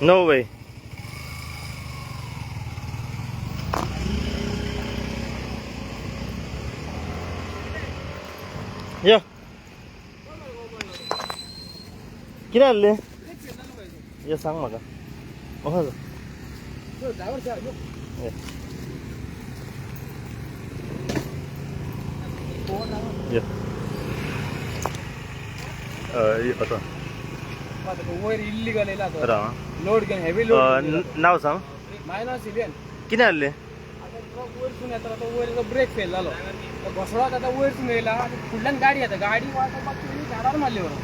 No way. यो, कितें जाल्लें? यो, सांग म्हाका. ओहो. ये. यो. आता. वयर इल्लीगल येयला तो. राव. लोड घेवन, हेवी लोड. नाव सांग. मायनर सिलियन. कितें जाल्लें? आता ट्रक वयरसून येता तो, वयर ब्रेक फेल जालो, तो घसळत आतां वयरसून येयला आनी फुडल्यान गाडी येता. गाडी वाजोवपाक तेणी झाडार मारली व्हरून.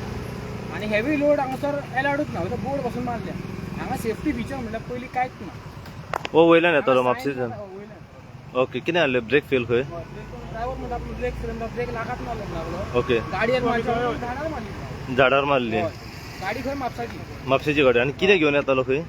आनी हेवी लोड हांगासर एलावडूच ना. बोर्ड बसून मारल्या. हांगा सेफ्टी फिचर म्हणल्यार पयलीं कांयच ना. हो, वयल्यान येतालो हांगा म्हापशेच्यान. sign वयल्यान. ओके, कितें जाल्लें? ब्रेक फेल खंय? ड्रायव्हर म्हणटा आपलो ब्रेक फेल म्हणटा, ब्रेक लागात ना लागलो. गाडयेर मारली, झाडार मारली. झाडार मारली. हय. गाडी खंय म्हापसाची. म्हापशेची गाडी. आनी कितें घेवन येतालो खंय?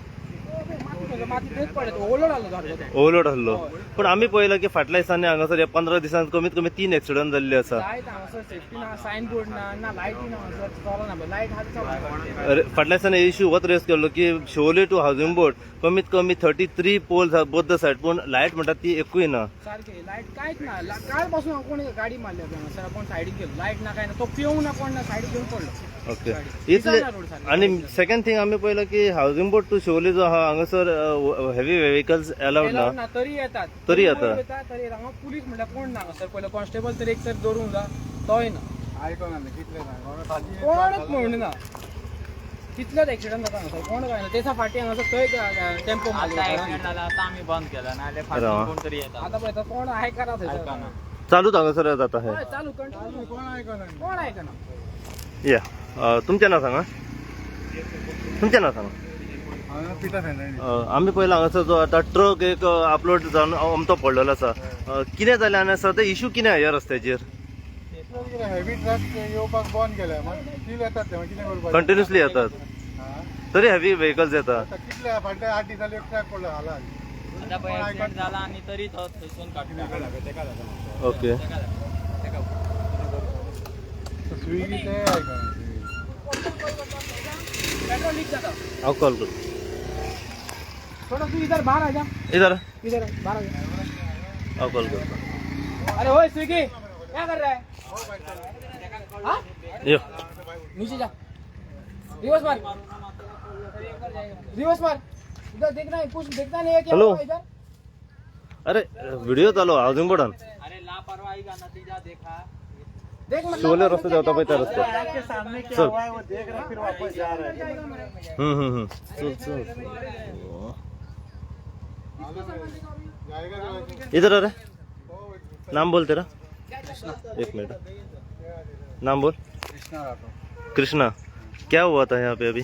माती, माती ब्रेक पडले, ओवरलोड आसलो सारको तो. ओवरलोड आसलो. पूण आमी पळयलां की फाटल्या दिसांनी हांगासर ह्या 15 दिसांत कमीत कमी 3 एक्सिडंट जाल्ले आसा. लायट हांगासर सेफ्टी ना, सायन बोर्ड ना, ना लायटी ना. हांगासर चलना, लायट आहा ती चलना. अरे, फाटल्या दिसांनी इश्यू होच रेस केल्लो की शिवोली टू हावसिंग बोर्ड कमीत कमी 33 पोल्स आहा बोथ the side, पूण लायट म्हणटा ती एकूय ना. सारखे लायट कांयच ना. काल पासून हांव कोण गाडी मारली हांगासर, कोण सायडीक गेलो, लायट ना, काय ना, तो पिवंक ना, कोण ना, सायडीक घेवन पडलो. गाडी. इतले दिसना रोड सारके. आनी सेकंड थिंग आमी पळयलां की हावसिंग बोर्ड टू शिवोली जो आहा हांगासर हेवी व्हेकल्स अलावड ना. Allowed ना, तरी येतात. तरी येतात. येतात, तरी येतात. हांगा पुलीस म्हणल्यार कोण ना हांगासर. पयलो कॉन्स्टेबल तरी एक तर दवरूंक जा, तोय ना. कोणच म्हणून ना. कितलेच एक्सिडंट जाता हांगासर, कोण काय ना. तेचा फाटी हांगासर थंय टेम्पो आता मारलो. ऍक्सिडेंट झाला, आता आम्ही बंद केला, नाल्यार राव. फाटल्यान कोण तरी येता. आता पळयता कोण आयकना थंयसर. आयकना. चालूच हांगासर जाता हे? हय, चालू कंटिन्यू. कोण आयकना. या, तुमचें नांव सांगा, तुमचें नांव सांगा. आमी पळयला हांगासर जो आतां ट्रक एक अपलोड जावन अमतो पडलेलो आसा. कितें जालें आनी सद्या इशू कितें आहा ह्या रस्त्याचेर? हेवी ट्रक येवपाक बंद केल्या, मागीर स्टील येतात ते, मागीर कितें करपाचें? कंटिन्युअसली येतात. हा. तरी हेवी व्हेकल्स येतात. आता कितले फाटल्या 8 दिसांनी एक ट्रक पडलो हाला. आता पळय ऍक्सिडेंट झाला आणि तरी तो थंयसून काडटा. स्विगी ते आयकना. पेट्रोल लीक जाता. हांव कॉल करता. थोडा तू इधर बाहर आ जा. इधर. इधर बाहर आ जा. हांव कॉल करता. अरे ओए स्विगी, क्या कर रहा है? हाँ? यो. नीचे जा, रिवर्स मार, रिवर्स मार. इधर देखना है, कुछ देखना नहीं है क्या? हेलो? हुआ इधर? अरे, व्हिडिओ चालू हावसिंग बोर्डान. अरे, लापरवाही का नतीजा देखा. देख मतलब. शिवोले रस्ते देवता पळय त्या रस्त्यार. सामने चल. वो देख रहा, फिर वापस जा रहा है. हम्म हम्म हम्म. चल चल. जाएगा. इधर. अरे, नाम बोल तेरा. एक मिनट, नाम बोल. कृष्णा राठौर. कृष्णा, क्या हुआ था यहाँ पे अभी?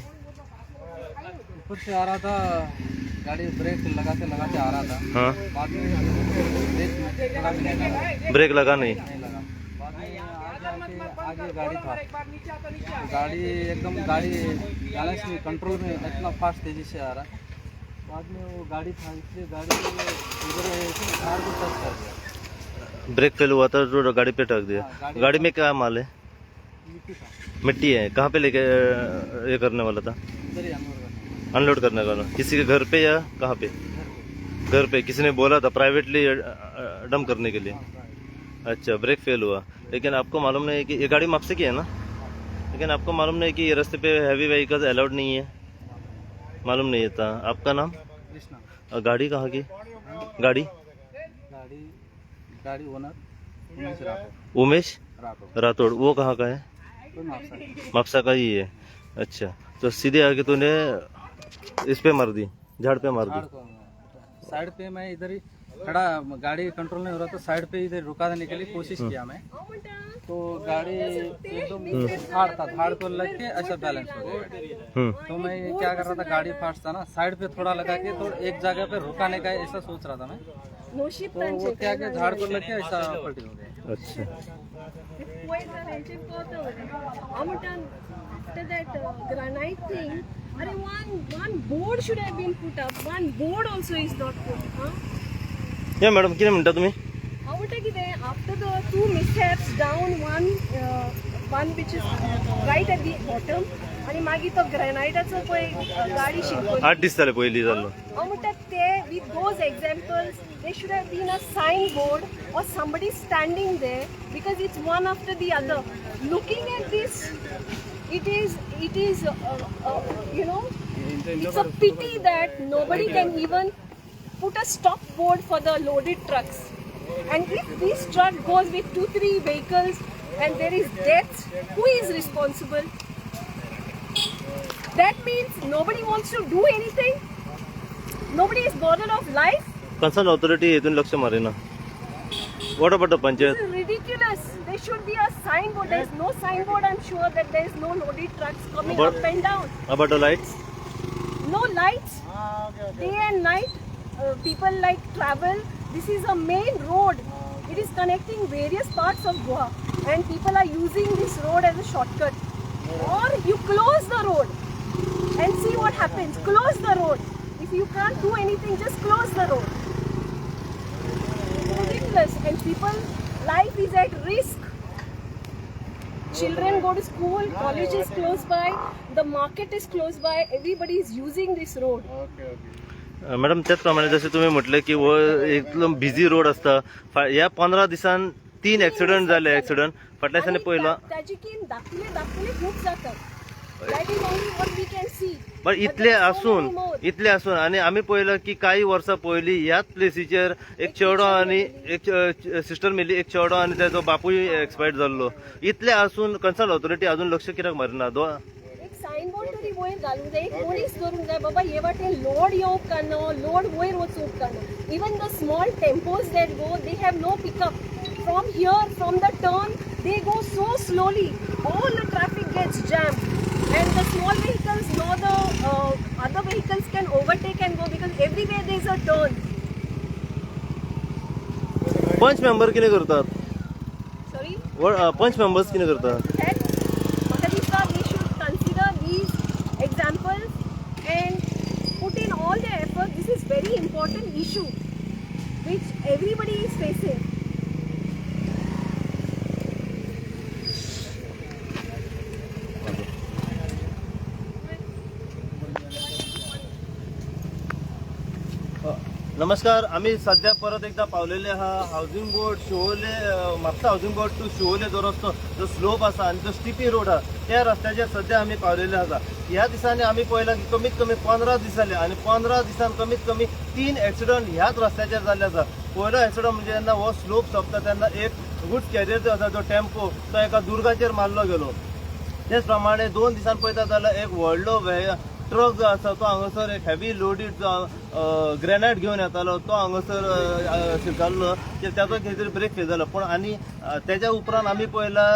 ऊपर से आ रहा था गाड़ी, ब्रेक लगाते लगाते आ रहा था. बाद में ब्रेक लगा भी नहीं लगा. ब्रेक लगा नहीं? नहीं लगा. बाद में आगे आके आगे गाड़ी था, गाड़ी एकदम, गाड़ी बैलेंस नहीं, कंट्रोल में, इतना फास्ट तेजी से आ रहा. बाद में वो गाड़ी था, इसलिए गाड़ी उधर कार को टच कर दिया. ब्रेक फेल हुआ था तो गाड़ी पे टक दिया? हाँ, गाड़ी. गाड़ी में क्या माल है? मिट्टी था. मिट्टी है. कहाँ पे लेके ये करने वाला था? उधर ही अनवर करने. अनलोड करने वाला. किसी के घर पे या कहाँ पे? घर पे. घर पे. किसी ने बोला था प्राइवेटली डंप करने के लिए? अच्छा, ब्रेक फेल हुआ, लेकिन आपको मालूम नहीं है कि ये गाड़ी मापसे की है ना? लेकिन आपको मालूम नहीं कि ये रास्ते पे हैवी व्हीकल्स अलाउड नहीं है? मालूम नहीं था. आपका नाम? कृष्णा. गाड़ी कहाँ की गाड़ी? गाड़ी, गाड़ी ओनर उमेश राठौर. उमेश राठौर. राठौड़. वो कहाँ का है? कोई मापसा. मापसा का ही है. अच्छा, तो सीधे आके तूने इस पे मार दी, झाड़ पे मार दी? साइड पे मैं इधर ही खड़ा, गाड़ी कंट्रोल नहीं हो रहा तो साइड पे इधर रुका देने के लिए कोशिश किया मैं, तो गाड़ी एकदम झाड़ था, झाड़ को लग के ऐसा बैलेंस हो गया. तो मैं क्या कर रहा था, गाड़ी फास्ट था ना, साइड पे थोड़ा लगा के तो एक जगह पे रुकाने का ऐसा सोच रहा था मैं, तो वो क्या क्या झाड़ को लग के ऐसा पलटी हो गया. अच्छा. हांव म्हणटा, आफ्टर that granite thing, अरे, one board should have been put up. One board also is not put. हां. या मॅडम, कितें म्हणटा तुमी? हांव म्हणटा कितें, after the two mishaps down, one which is right at the bottom. आणि आनी मागीर तो ग्रेनायटाचो पळय गाडी शिरकली. 8 दीस जाले पयलीं जाल्लो. हांव म्हणटा ते with those examples there should have been a sign board or somebody standing there, because it's one after the other. Looking at this, it is it's a pity that nobody can even put a stop board for the loaded trucks. And if this truck goes with two three vehicles and there is deaths, who is responsible? That means nobody wants to do anything. Nobody is bothered of life. Concern authority हितून लक्ष मारिना. What about the panchayat? This is ridiculous. There should be a signboard. There is no signboard. I'm sure that there is no loaded trucks coming up and down. About the lights? No lights. Day and night, people like travel. This is a main road. It is connecting various parts of Goa, and people are using this road as a shortcut. Or you close the road and see what happens. Close the road. If you can't do anything, just close the road. It's ridiculous, and people, life is at risk. Children go to school, college is close by, the market is close by, everybody is using this road. Madam, त्याचप्रमाणे जशें तुमी म्हटलें की हो एकदम busy road आसता. ह्या 15 दिसान तीन एक्सिडंट जाले. एक्सिडंट फाटल्या दिसांनी आणि पयलो. ताजी की दाखले दाखले खूप जातात. That is only what we can see. पण इतले आसून, इतले आसून आनी आमी पळयलां की काही वर्सां पयलीं ह्याच प्लेसीचेर एक चेडो आनी एक सिस्टर मेल्ली, एक चेडो आनी तेजो बापूय एक्सपायर्ड जाल्लो. इतले आसून कन्सर्न ऑथॉरिटी अजून लक्ष कित्याक मारिना दो? एक सायन बोर्ड तरी वयर घालूंक जाय, एक मनीस दवरूंक जाय, बाबा हे वाटेन लोड येवंक काना, लोड वयर वचूंक काना. Even the small tempos that go, they have no pickup from here. From the turn they go so slowly, all the traffic gets jam, and the small vehicles nor the other vehicles can overtake and go, because everywhere there is a turn. Punch member कितें करतात? Sorry? पंच members कितें करतात? That म्हाका दिसता we should consider these examples and put in all their effort. This is very important issue which everybody is facing. नमस्कार, आम्ही सध्या परत एकदा पावलेले आहा housing board Siolim, Mapusa housing board to Siolim जो रस्तो, जो स्लोप आसा आनी जो स्टिपी रोड आहा, त्या रस्त्याचेर सध्या आमी पावलेले आसा. ह्या दिसांनी आमी पळयलां की कमीत कमी 15 दीस जाले आनी 15 दिसान कमीत कमी तीन एक्सिडंट ह्याच रस्त्याचेर जाल्ले आसा. पयलो एक्सिडंट म्हणजे जेन्ना हो स्लोप सोंपता तेन्ना एक गुड्स कॅरियर जो आसा, जो टेम्पो, तो एका दुर्गाचेर मारलो गेलो. तेच प्रमाणे 2 दिसान पळयता जाल्यार एक व्हडलो ट्रक जो आसा, तो हांगासर एक हेवी लोडीड जो ग्रेनायट घेवन येतालो, तो हांगासर शिरकाल्लो, ताचो खंय तरी ब्रेक फेल जालो. पूण आनी तेच्या उपरांत आमी पळयला,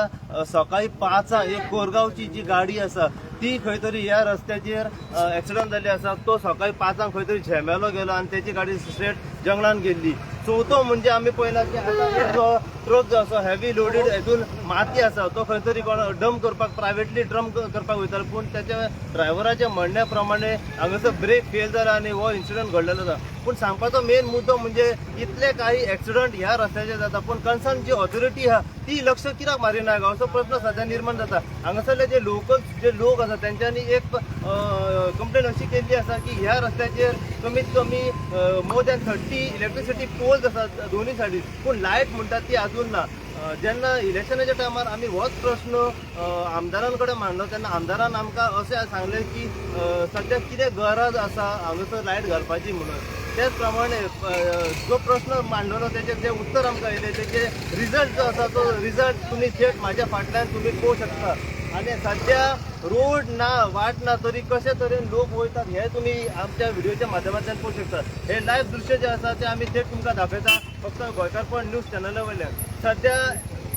सकाळी 5 एक कोरगांवची जी गाडी आसा, ती खंय तरी ह्या रस्त्याचेर एक्सिडंट जाल्ली आसा. तो सकाळी 5 खंय तरी झेमेलो गेलो आनी तेची गाडी स्ट्रेट जंगलान गेल्ली. चवथो म्हणजे आमी पळयला की आतां एक जो ट्रक जो आसा, हेवी लोडीड हेतून माती आसा, तो खंय तरी कोण डंप करपाक, प्रायवेटली डंप करपाक वयतालो, पूण तेच्या ड्रायव्हराच्या म्हणण्या प्रमाणे हांगासर ब्रेक फेल जाला आनी हो इन्सिडंट घडलेलो आसा. पूण सांगपाचो मेन मुद्दो म्हणजे इतले काही एक्सिडंट ह्या रस्त्याचेर जाता, पूण कन्सर्न जी ऑथॉरिटी आहा, ती लक्ष कित्याक मारिना असो प्रश्न सध्या निर्माण जाता. हांगासरले जे लोकल जे लोक आसा, तेंच्यांनी एक कंप्लेन अशी केल्ली आसा की ह्या रस्त्याचेर कमीत कमी more than 30 electricity poles आसात दोन्ही सायडीन, पूण लायट म्हणटात ती अजून ना. जेन्ना इलेक्शनाच्या टायमार आमी होच प्रश्न आमदारां कडेन मांडलो, तेन्ना आमदारान आमकां अशें सांगलें की सद्याक कितें गरज आसा हांगासर लायट घालपाची म्हणून. त्याच प्रमाणे जो प्रश्न मांडलेलो, तेजेर जे उत्तर आमकां येयलें, तेजे रिजल्ट जो आसा, तो रिजल्ट तुमी थेट म्हाज्या फाटल्यान तुमी पळोवंक शकता. आनी सद्या रोड ना, वाट ना, तरी कशे तरेन लोक वयतात हे तुमी आमच्या व्हिडिओच्या माध्यमांतल्यान पळोवंक शकता. हे लायव्ह दृश्य जे आसा, ते आमी थेट तुमकां दाखयता फक्त गोंयकारपण न्यूज चॅनला वयल्यान. सद्या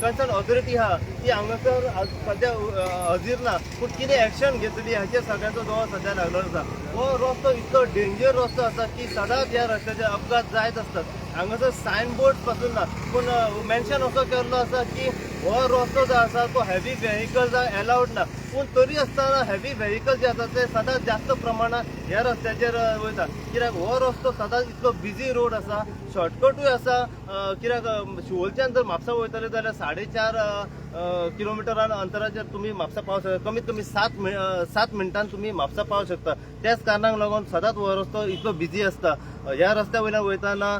कन्सर्न ऑथॉरिटी आहा ती हांगासर सद्या हजीर ना, पूण कितें एक्शन घेतली हाचेर सगळ्यांचो दोळो सद्या लागलेलो आसा. हो रस्तो इतलो डेंजर रस्तो आसा की सदांच ह्या रस्त्याचेर अपघात जायत आसतात. हांगासर सायन बोर्ड पासून ना, पूण मेन्शन असो केल्लो आसा की हो रस्तो जो आसा तो हेवी व्हेकल्स अलाउड ना, पूण तरी आसतना हेवी व्हेकल जे आसा ते सदांच जास्त प्रमाणात ह्या रस्त्याचेर वयता. कित्याक हो रस्तो सदांच इतलो बिजी रोड आसा, शॉर्टकटूय आसा. कित्याक शिवोलच्यान जर म्हापसा वयतले जाल्यार 4.5 किलोमिटरान अंतराचेर तुमी म्हापसा पावंक शकता. कमीत कमी 7 मिनटान तुमी म्हापसा पावंक शकता. त्याच कारणाक लागून सदांच हो रस्तो इतलो बिजी आसता. ह्या रस्त्या वयल्यान वयतना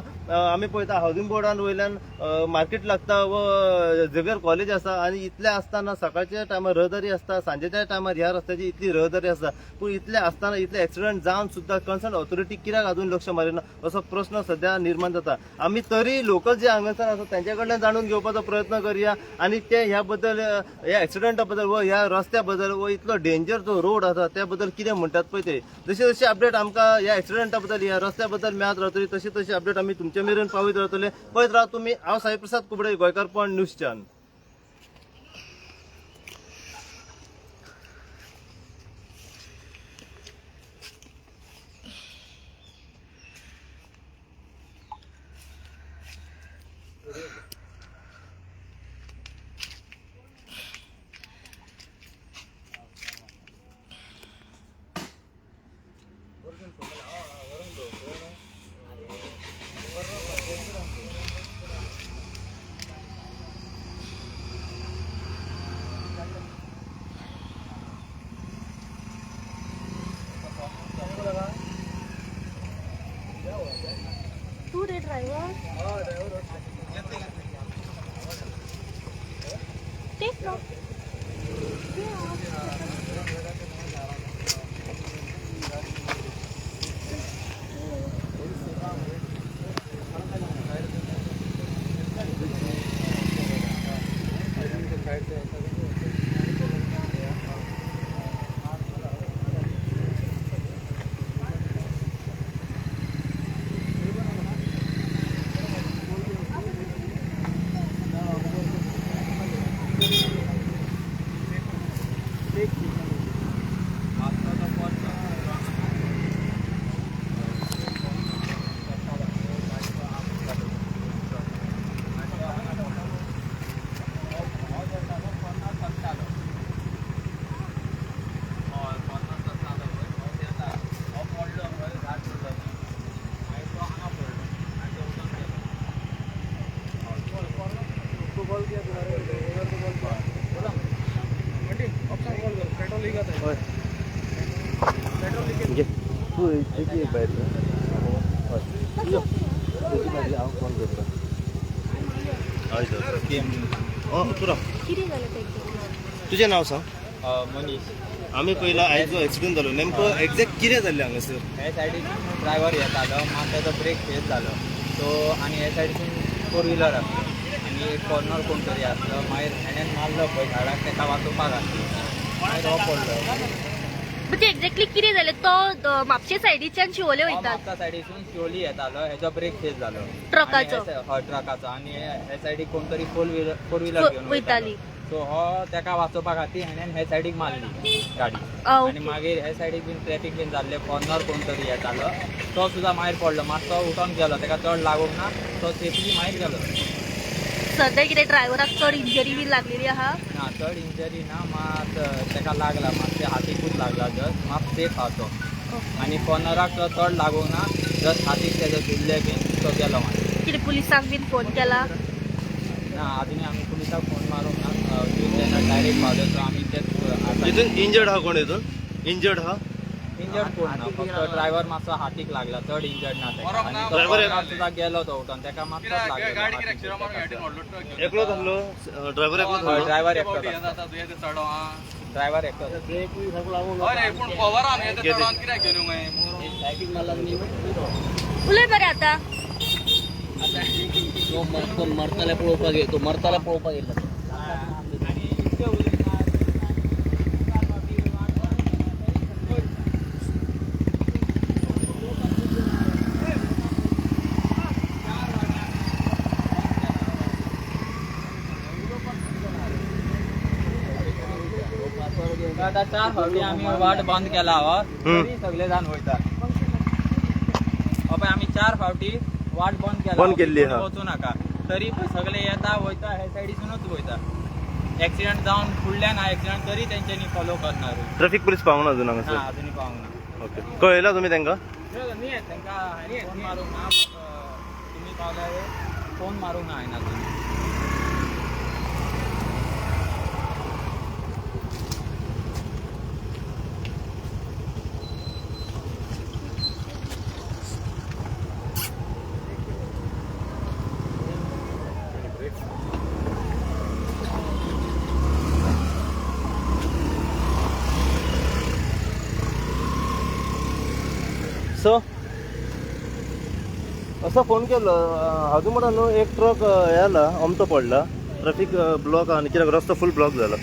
आमी पळयता हावसिंग बोर्डान वयल्यान मार्केट लागता व झेवियर कॉलेज आसा आनी इतलें आसतना सकाळच्या टायमार रहदारी आसता, सांजेच्या टायमार ह्या रस्त्याची इतली रहदारी आसता. पूण इतलें आसतना इतले एक्सिडंट जावन सुद्दां कन्सर्न ऑथॉरिटी कित्याक अजून लक्ष मारिना असो प्रस्न सध्या निर्माण जाता. आमी तरी लोकल जे हांगासर आसा तेंच्या कडल्यान जाणून घेवपाचो प्रयत्न करया आनी ते ह्या बद्दल, ह्या एक्सिडंटा बद्दल व ह्या रस्त्या बद्दल व इतलो डेंजर जो रोड आसा त्या बद्दल कितें म्हणटात पळय ते. जशी जशी अपडेट आमकां ह्या एक्सिडंटा बद्दल, ह्या रस्त्या बद्दल मेळत रावतली तशी तशी अपडेट आमी तुमचे मेरेन पावयत रावतले. पळयत राव तुमी. हांव साईप्रसाद कुबडे, गोंयकारपण न्यूज चॅनल. तू रे ड्रायव्हर, तेच ना. तू एक भायर हांव फोन करता. हय, कितें जालें तें? तुजें नांव सांग. मनीष. आमी पयला आयज जो एक्सिडंट जालो नेमको एक्झॅक्ट कितें जाल्लें हांगासर? हे सायडीसून ड्रायव्हर येतालो, मात तेजो ब्रेक फेल जालो सो आनी हे सायडीसून फोर व्हिलर आसलो आनी एक कॉर्नर कोण तरी आसलो, मागीर हेणेन मारलो पळय झाडाक, तेका वाचोवपाक आसलो, मागीर हो पडलो. म्हणजे एक्झॅक्टली कितें जालें? तो म्हापशे सायडीच्यान शिवोले वयता, म्हापसा सायडीसून शिवोली येतालो, हेजो ब्रेक फेल जालो ट्रकाचो. हय, ट्रकाचो. आनी हे सायडीक कोण तरी फोर व्हिलर घेवन वयताली, सो हो तेका वाचोवपा खातीर हेणेन हे सायडीक मारली गाडी. आनी मागीर हे सायडीक बीन ट्रॅफिक बीन जाल्ले, कॉर्नर कोण तरी येतालो, तो सुद्दां मागीर पडलो. मात तो उठोन गेलो, तेका चड लागूंक ना, तो सेफली मागीर गेलो. सध्या कितें ड्रायव्हराक चड इंजरी बीन लागलेली आहा? ना, चड इंजरी ना, मात तेका लागला, मात ते हातीकूच लागला जस्ट, मात सेफ आहा तो. आनी कॉर्नराक तो चड लागूंक ना, जस्ट हातीक तेजो झुल्ले बीन, तो गेलो. मागीर कितें पुलिसांक बीन फोन केला? ना, अजूनही आमी पुलिसाक फोन मारूंक ना. तेन्ना डायरेक्ट पावले सो आमी तेच. हितून इंजर्ड आहा कोण? हितून इंजर्ड आहा? इंजर्ड कोण ना, फक्त ड्रायव्हर मातसो हातीक लागला, चड इंजर्ड ना तेका. आनी तो कॉर्नर सुद्दां गेलो तो उठोन, तेका मातसोच लागलो. एकलोच आसलो ड्रायव्हर? एकलोच आसलो ड्रायव्हर एकटोच, ड्रायव्हर एकटोच. उलय बरें आतां. तो मरताले पळोवपाक गेलो, तो मरताले पळोवपाक गेल्लो. आतां 4 फावटी आमी वाट बंद केला हो, तरी सगळे जाण वयतात. हो पळय आमी 4 फावटी वाट बंद केला, बंद केल्ली कोणी आहा. वचूं नाका, तरी पळय सगळे येता वयता, हे सायडीसूनच वयता. एक्सिडंट जावन फुडल्यान एक्सिडंट तरी तेंच्यांनी फॉलो करणार. ट्रॅफिक पुलीस पावना अजून ना. हांगासर? अजूनय पावूंक ना. ओके, कळयला तुमी तांकां? तांकां हांवें फोन मारूंक ना. तुमी पावल्यार फोन मारूंक ना हांवें अजून. सो असो फोन केलो हाजू म्हणटा न्हू, एक ट्रक हे जाला, अमतो पडला, ट्रॅफिक ब्लॉक आनी कित्याक रस्तो फूल ब्लॉक जाला.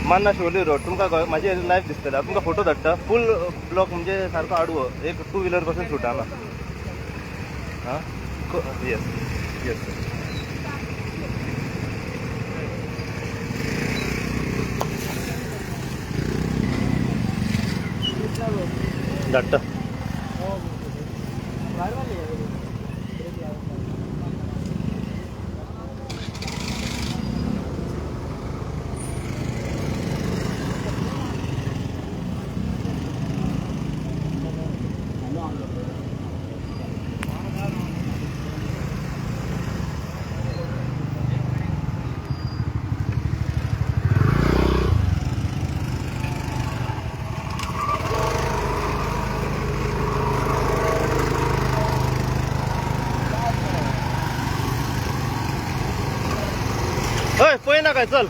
मान्ना शिवोली रोड तुमकां म्हाजी लायव दिसतले. हांव तुमकां फोटो धाडटा. फूल ब्लॉक म्हणजे सारको आडवो, एक टू व्हिलर पासून सुटाना. हां, येस येस. धाडटा. हय, पळय ना काय, चल.